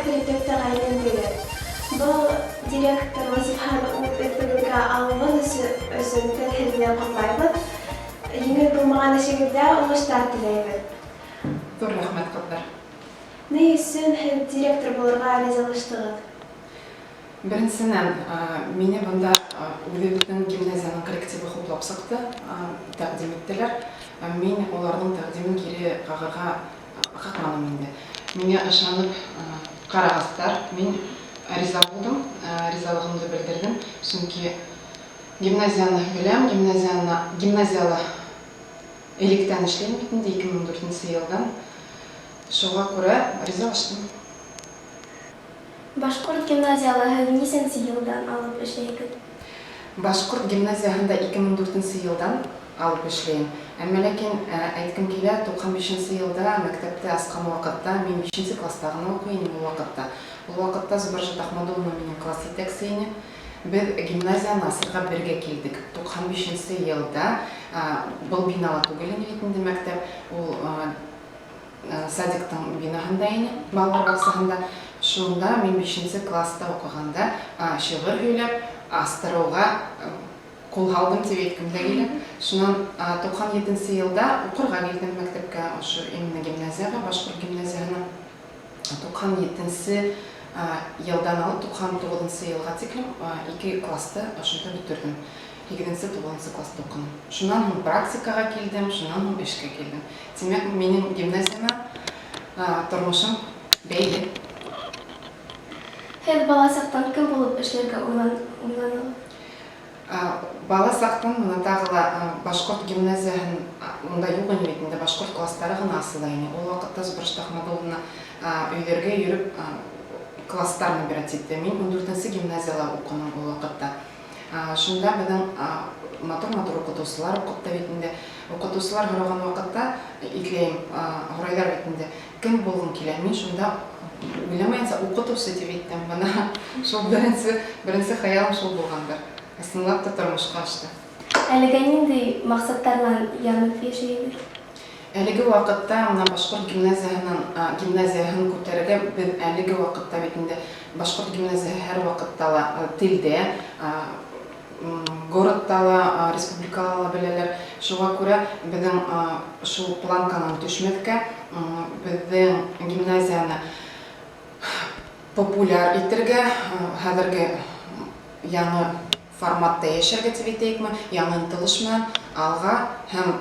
директор итеп тәғәйенләнделәр. Был директор вазифаһын үҙ өҫтөгөҙгә алыуығыҙ өсөн беҙ һеҙҙе ҡотлайбыҙ. Еңел булмаған эшегеҙҙә уңыштар теләйбеҙ. Ҙур рәхмәт, ҡыҙҙар. Ни өсөн һеҙ директор булырға ризалаштығыҙ? Беренсенән, мине бында үҙебеҙҙең гимназиянең коллективы хуплап сыҡты, тәҡдим иттеләр. Мин уларҙың тәҡдимен кире ҡағырға ҡаҡманым инде. Миңә ышанып ҡарағастар, мин риза булдым, ризалығымды белдерҙем. Сөнки гимназияны беләм, гимназияла электән эшләйем бит инде, 2004 йылдан. Шуға күрә ризалаштым. Башҡорт гимназияла һеҙ нисәнсе йылдан алып эшләйһегеҙ? Башҡорт гимназияһында 2004 йылдан алып эшләйем. Әммә ләкин әйткем килә, 95 йылда мәктәптә асҡан ваҡытта мин 5 класста ғына уҡый инем ул ваҡытта. Ул ваҡытта Зубаржат Ахмадулловна минең класс етәксе ине. Беҙ гимназияны асырға бергә килдек. 95 йылда был бинала түгел ине бит инде мәктәп, ул садиктың бинаһында ине, балалар баҡсаһында. Шунда мин 5 класста уҡығанда шиғыр һөйләп астырыуға ҡул һалдым тип әйткем дә килә. Шунан 97 йылда уҡырға килдем мәктәпкә, ошо именно гимназияға, башҡорт гимназияһына. 97 йылдан алып 99 йылға тиклем 2 классты ошонда бөтөрҙөм. 8-9 класста уҡыным. Шунан һуң практикаға килдем, шунан һуң эшкә килдем. Тимәк, минең гимназияма тормошом бәйле. Һеҙ бала саҡтан кем булып эшләргә уйланығыҙ? Бала саҡтан мына тағы ла башҡорт гимназияһын, унда юҡ ине бит инде, башҡорт кластары ғына асыла ине. Ул ваҡытта Зубаржат Ахмадулловна өйҙәргә йөрөп кластар набирать итте. Мин 14 гимназияла уҡыным ул ваҡытта. Шунда беҙҙең матур-матур уҡытыусылар уҡытты бит инде. Уҡытыусылар һораған ваҡытта, итләйем, һорайҙар бит инде, кем булғың килә? Мин шунда уйламайынса уҡытыусы тип әйттем. Бына шул беренсе хыялым шул булғандыр. Ысынлап та тормошҡа ашты. Әлегә ниндәй маҡсаттар менән янып йәшәйһегеҙ? Әлеге ваҡытта мына башҡорт гимназияһын күтәрергә беҙ әлеге ваҡытта бит инде башҡорт гимназияһы һәр ваҡытта ла телдә, городта ла, республикала ла беләләр. Шуға күрә беҙҙең шул планканан төшмәҫкә, беҙҙең гимназияны популяр итергә, хәҙерге яңы форматта йәшәргә тип әйтәйекме, яңы ынтылыш менән алға һәм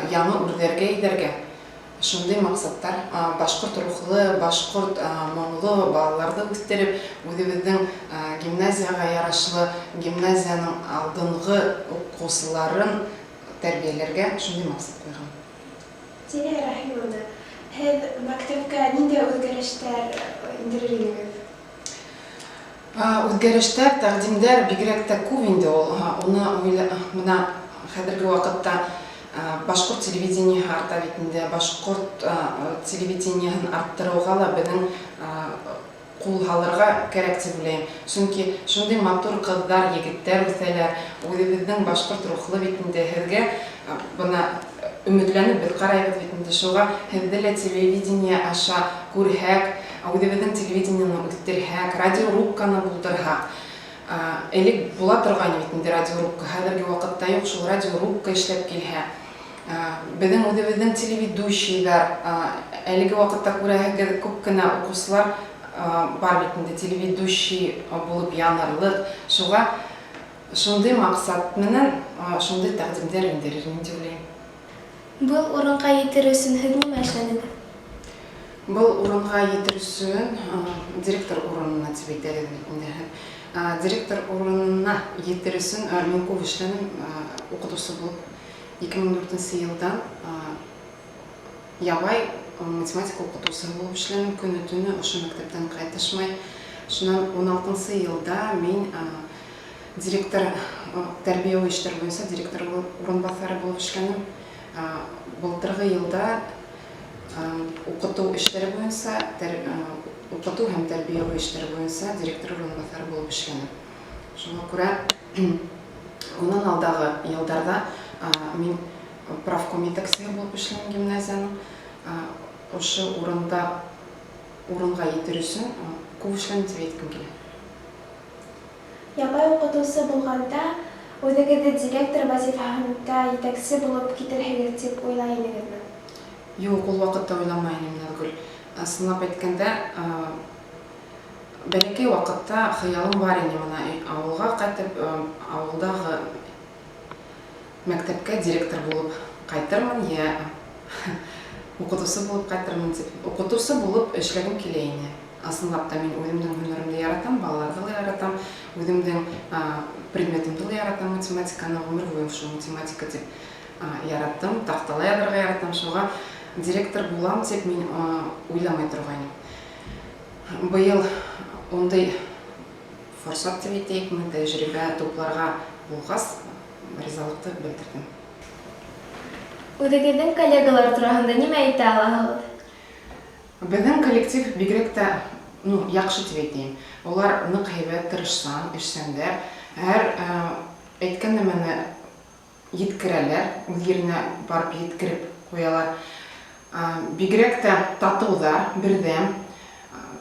яңы үрҙәргә әйҙәргә. Шундай маҡсаттар, башҡорт рухлы, башҡорт моңло балаларҙы үҫтереп, үҙебеҙҙең гимназияға ярашлы гимназияның алдынғы уҡыусыларын тәрбиәләргә шундай маҡсат ҡуйған. Зилә Рәхимовна, һеҙ мәктәпкә ниндәй үҙгәрештәр индерер инегеҙ? Үҙгәрештәр, тәҡдимдәр бигерәк тә күп инде ул. Уны мына хәҙерге ваҡытта башҡорт телевидениеһы арта бит инде. Башҡорт телевидениеһын арттырыуға ла беҙҙең ҡул һалырға кәрәк тип уйлайым. Сөнки шундай матур ҡыҙҙар, егеттәр үҫәләр, үҙебеҙҙең башҡорт рухлы бит инде. Һеҙгә бына өмөтләнеп беҙ ҡарайбыҙ бит инде. Шуға һеҙҙе лә телевидение аша күрһәк, үҙебеҙҙең телевидениены үҫтерһәк, радиорубканы булдырһаҡ. Элек була торғайны бит инде радиорубка, хәҙерге ваҡытта юҡ, шул радиорубка эшләп килһә. Беҙҙең үҙебеҙҙең телеведущийҙар, әлеге ваҡытта күрәһегеҙ, күп кенә уҡыусылар бар бит инде телеведущий булып янырлыҡ. Шуға шундай маҡсат менән, шундай тәҡдимдәр индерер инем тип уйлайым. Был урынға етер өсөн һеҙ нимә эшләнегеҙ? Был урынға етер өсөн, директор урынына тип әйтәләр бит инде. Директор урынына етер өсөн, мин күп эшләнем, уҡытыусы булып. 2004 йылдан, ябай математика уҡытыусыһы булып эшләнем, көнө-төнө ошо мәктәптән ҡайтышмай. Шунан 16 йылда мин, директор, тәрбиәү эштәр буйынса директор урынбаҫары булып эшләнем. Былтырғы йылда, уҡытыу эштәре буйынса, уҡытыу һәм тәрбиәү эштәре буйынса директор урынбаҫары булып эшләнем. Шуңа күрә унан алдағы йылдарҙа, мин профком етәксеһе булып эшләнем гимназияның. Ошо урында урынға етер өсөн күп эшләнем тип әйткем килә. Ябай уҡытыусы булғанда, үҙегеҙҙе директор вазифаһында етәксе булып китерһегеҙ тип уйлай инегеҙме? Юҡ, ул ваҡытта уйламай инем, Наҙгөл. Ысынлап әйткәндә, бәләкәй ваҡытта хыялым бар ине мына ауылға ҡайтып, ауылдағы мәктәпкә директор булып ҡайтырмын, йә уҡытыусы булып ҡайтырмын тип. Уҡытыусы булып эшләгем килә ине. Ысынлап та мин үҙемдең һөнәремде яратам, балаларҙы ла яратам, үҙемдең предметымды ла яратам, математиканы ғүмер буйы шул математика тип яраттым, таҡтала яҙырға яратам, шуға директор булам тип мин уйламай торғайным. Быйыл ундай форсат тип әйтәйекме, тәжрибә тупларға булғас, ризалыҡты белдерҙем. Үҙегеҙҙең коллегалар тураһында нимә әйтә алаһығыҙ? Беҙҙең коллектив бигерәк тә, ну, яҡшы тип әйтәйем. Улар ныҡ һәйбәт, тырышсан, эшсәндәр. Һәр әйткән нәмәне еткерәләр, үҙ еренә барып еткереп ҡуялар. Бигерәк тә татыуҙар, берҙәм,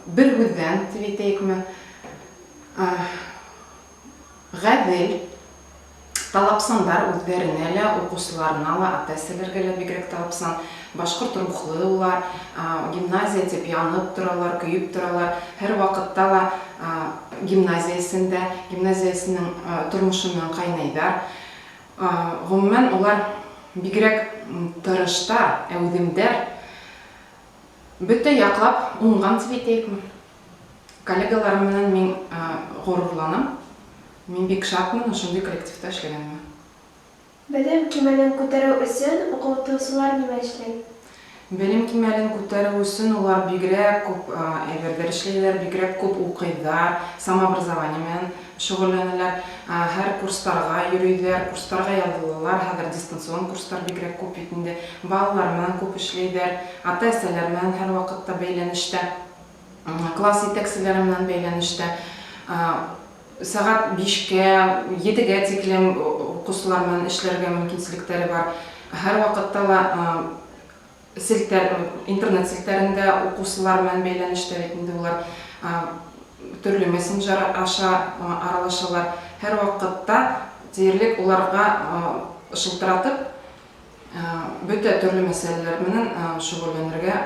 бер һүҙҙән тип әйтәйекме, ғәҙел, талапсандар үҙҙәренә лә, уҡыусыларына ла, ата-әсәләргә лә бигерәк талапсан. Башҡорт рухлы улар, гимназия тип янып торалар, көйөп торалар. Һәр ваҡытта ла гимназиясендә, гимназиясенең тормошо менән ҡайнайҙар. Ғөмүмән, улар бигерәк тырыштар, әүҙемдәр. Бөтә яҡлап уңған тип әйтәйекме. Коллегаларым менән мин ғорурланам. Мин бик шатмын ошондай коллективта эшләгәнемә. Белем кимәлен күтәреү өсөн уҡытыусылар нимә эшләй? Белем кимәлен күтәреү өсөн улар бигерәк күп әйберҙәр эшләйҙәр, бигерәк күп уҡыйҙар, самообразование менән шөғөлләнәләр, һәр курстарға йөрөйҙәр, курстарға яҙылалар, хәҙер дистанцион курстар бигерәк күп бит инде. Балалар менән күп эшләйҙәр, ата-әсәләр менән һәр ваҡытта бәйләнештә, класс етәкселәре менән бәйләнештә. Сәғәт 5-кә, 7-гә тиклем уҡыусылар менән эшләргә мөмкинселектәре бар. Һәр ваҡытта ла селтәр, интернет селтәрендә уҡыусылар менән бәйләнештә бит инде улар, төрлө мессенджер аша аралашалар. Һәр ваҡытта тиерлек уларға шылтыратып, бөтә төрлө мәсьәләләр менән шөғөлләнергә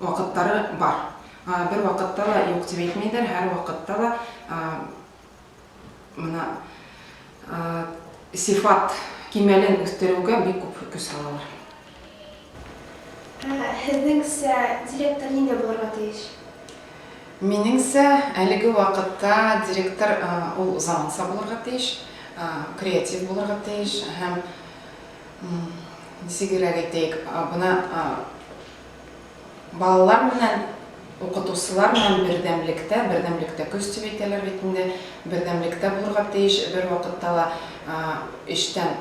ваҡыттары бар. Бер ваҡытта ла юҡ тип әйтмәйҙәр, һәр ваҡытта ла мына сифат кимәлен үҫтереүгә бик күп көс һалалар. Һеҙҙеңсә, директор ниндәй булырға тейеш? Минеңсә, әлеге ваҡытта директор ул заманса булырға тейеш, креатив булырға тейеш һәм нисегерәк әйтәйек, бына балалар менән уҡытыусылар менән берҙәмлектә, берҙәмлектә көс тип әйтәләр бит инде, берҙәмлектә булырға тейеш, бер ваҡытта ла эштән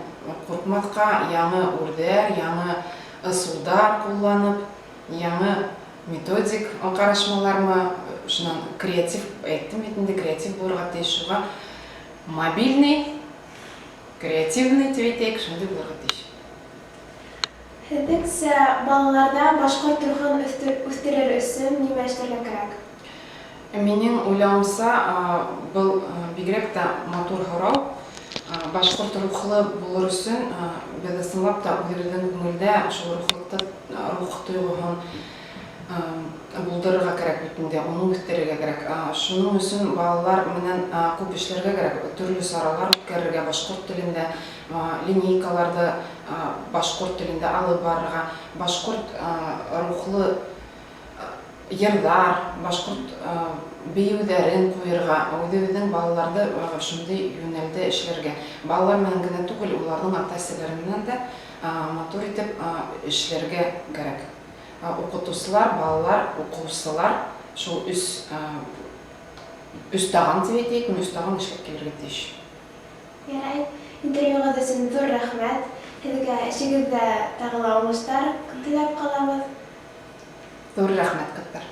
ҡурҡмаҫҡа, яңы үрҙәр, яңы ысулдар ҡулланып, яңы методик ҡарашмалармы, шунан креатив, әйттем бит инде, креатив булырға тейеш, шуға мобильный, креативный тип әйтәйек, шундай булырға тейеш. Һеҙҙеңсә, балаларҙа башҡорт рухын үҫтерер өсөн нимә эшләргә кәрәк? Минең уйлауымса, был бигерәк тә матур һорау. Башҡорт рухлы булыр өсөн беҙ ысынлап та үҙебеҙҙең күңелдә шул рухлыҡты, рух тойғоһон булдырырға кәрәк бит инде, уны үҫтерергә кәрәк. Шуның өсөн балалар менән күп эшләргә кәрәк, төрлө саралар үткәрергә, башҡорт телендә линейкаларҙы башҡорт телендә алып барырға, башҡорт рухлы йырҙар, башҡорт бейеүҙәрен ҡуйырға, үҙебеҙҙең балаларҙы шундай йүнәлдә эшләргә. Балалар менән генә түгел, уларҙың ата-әсәләре менән дә матур итеп эшләргә кәрәк. Уҡытыусылар, балалар, уҡыусылар шул өс таған тип әйтәйекме, өс таған эшләп килергә тейеш. Ярай, интервьюғыҙ өсөн ҙур рәхмәт. Һеҙгә эшегеҙҙә тағы ла уңыштар теләп ҡалабыҙ. Ҙур рәхмәт, ҡыҙҙар.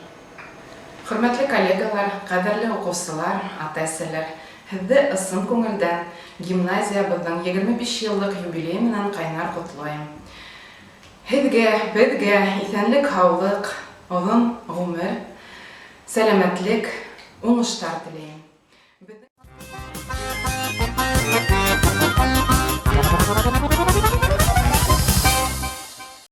Хөрмәтле коллегалар, ҡәҙерле уҡыусылар, ата-әсәләр, һеҙҙе ысын күңелдән гимназиябыҙҙың 25 йыллыҡ юбилейы менән ҡайнар ҡотлайым. Һеҙгә, беҙгә иҫәнлек, һаулыҡ, Оҙон ғүмер, сәләмәтлек, уңыштар теләйем.